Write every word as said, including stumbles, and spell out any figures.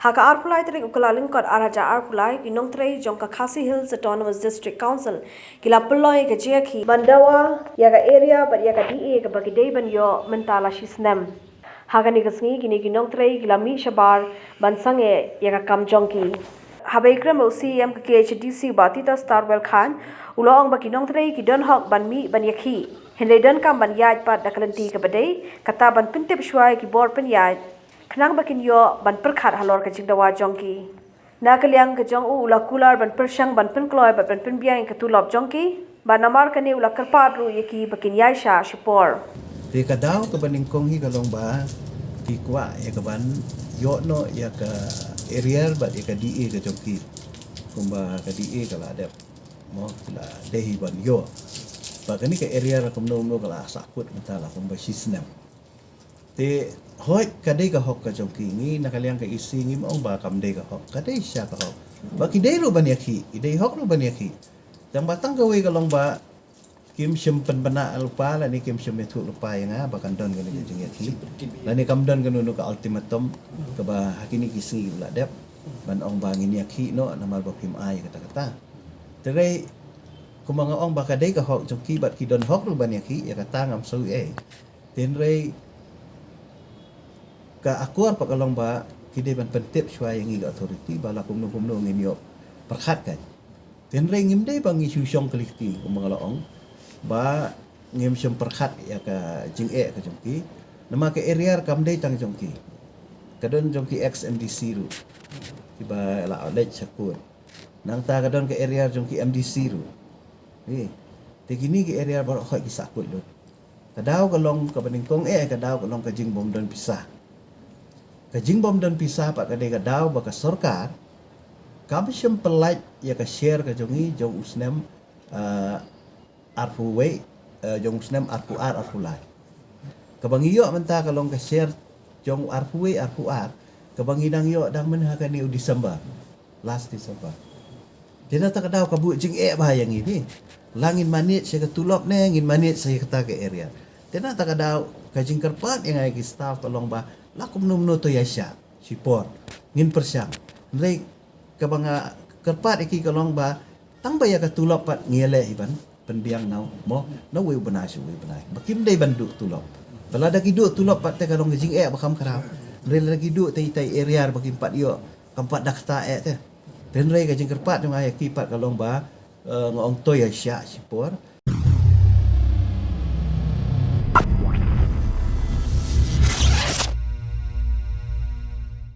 Ha ka arphew lai tarik u Kyllalyngkot arhajar arphew lai, ki nongtrei jong ka Khasi Hills Autonomous District Council ki la pynlong ïa ka jingïakhih ban dawa ïa ka area bad ïa ka D A kaba ki dei ban ïoh mynta la shi snem. Ha kane ka sngi kine ki nongtrei ki la mih shabar ban sangeh ïa ka kam jong ki. Haba ïakren bad u C E M ka K H A D C, Bah Titosstarwell Chyne, u la ong ba ki nongtrei ki don hok ban mih ban ïakhih, hynrei donkam ban ïaid pat da ka lynti kaba dei, kata ban pyntip shuwa ïa ki bor pynïaid khnang ba kin ïoh ban pyrkhat halor ka jingdawa jong ki. Na ka liang ka jong u, u la kular ban pyrshang ban pynkloi bad ban pynbiang ïa ka tulop jong ki, bad namar kane u la kyrpad ruh ïa ki ba kin ïaishah shipor. Te ka daw kaba nyngkong hi ka long ba ki kwah ïa ka ban ïoh noh ïa ka arrear bad ïa ka D A ka jong ki. Kumba ka D A ka la dep, mo, ki la dei hi ban ïoh. Bad kane ka arrear kumno kumno ka la sahkut mynta la kumba shi snem. Te hooid ka dei ka hok ka jong ki, ngi na ka liang ka E C ngim ong ba kam dei ka hok, ka dei shisha ka hok. Ba ki dei ruh ban ïakhih, ki dei hok ruh ban ïakhih. Tang ba tang kawei ka long ba kim shym pynbna lypa lane kim shym ïathuh lypa ïa nga ba kan don kane ka jingïakhih, lane kam don kano kano ka ultimatum kaba ha kine ki sngi ba la dep ban ong ba ngin ïakhih noh namar ba phim ai kata kata. Hynrei kumba nga ong ba ka dei ka hok jong ki bad ki don hok ruh ban ïakhih, ïa kata ngam sngewthuh ei. Hynrei ka akor pat ka long ba ki dei ban pyntip shuwa ïa ngi ka authority ba la kumno kumno ngin ïoh pyrkhat ka. Hynrei ngim dei ba ngi shu shong kylli kti kumba nga la ong ba ngim shym pyrkhat ïa ka jingeh ka jong ki. Namar ka arrear kam dei tang jong ki, ka don jong ki ex M D C ruh kiba la leit sha court. Nangta ka don ka arrear jong ki M D C ruh. Eh, te kine ki arrear baroh hooid ki sahkut lut. Ka daw ka long kaba nyngkong eh, ka daw ka long ka jingbym don pisa. Ka jingbym don pisa pat ka dei ka daw ba ka sorkar kam shym pyllait ïa ka share ka jong ngi jong u snem, ah, arphew wei, eh, jong u snem arphew ar arphew lai. Kaba ngi ïoh mynta ka long ka share jong u arphew wei arphew ar, kaba ngi dang ïoh dang myn ha kane u December, last December. Te na kata ka daw ka buh jingeh bha ïa ngi phi. La ngin manage ïa ka tulop ne ngin manage ïa kata ka arrear. Te na kata ka daw ka jingkyrpad ïa nga ïa ki staff ka long ba la kumno kumno to ïaishah shipor, ngin pyrshang. Hynrei kaba nga kyrpad ïa ki ka long ba tang ba ïa ka tulop pat ngi ïaleh hi ban pynbiang na u, mo, na uwei u bnai sha uwei u bnai. Ba kim dei ban duh tulop. Ba lada ki duh tulop pat te ka long ka jingeh ba kham khraw. Hynrei lada ki duh te itai arrear ba kim pat ïoh, kam pat da kata eh te. Te hynrei ka jingkyrpad jong nga ïa ki pat ka long ba, eh, nga ong to ïaishah shipor.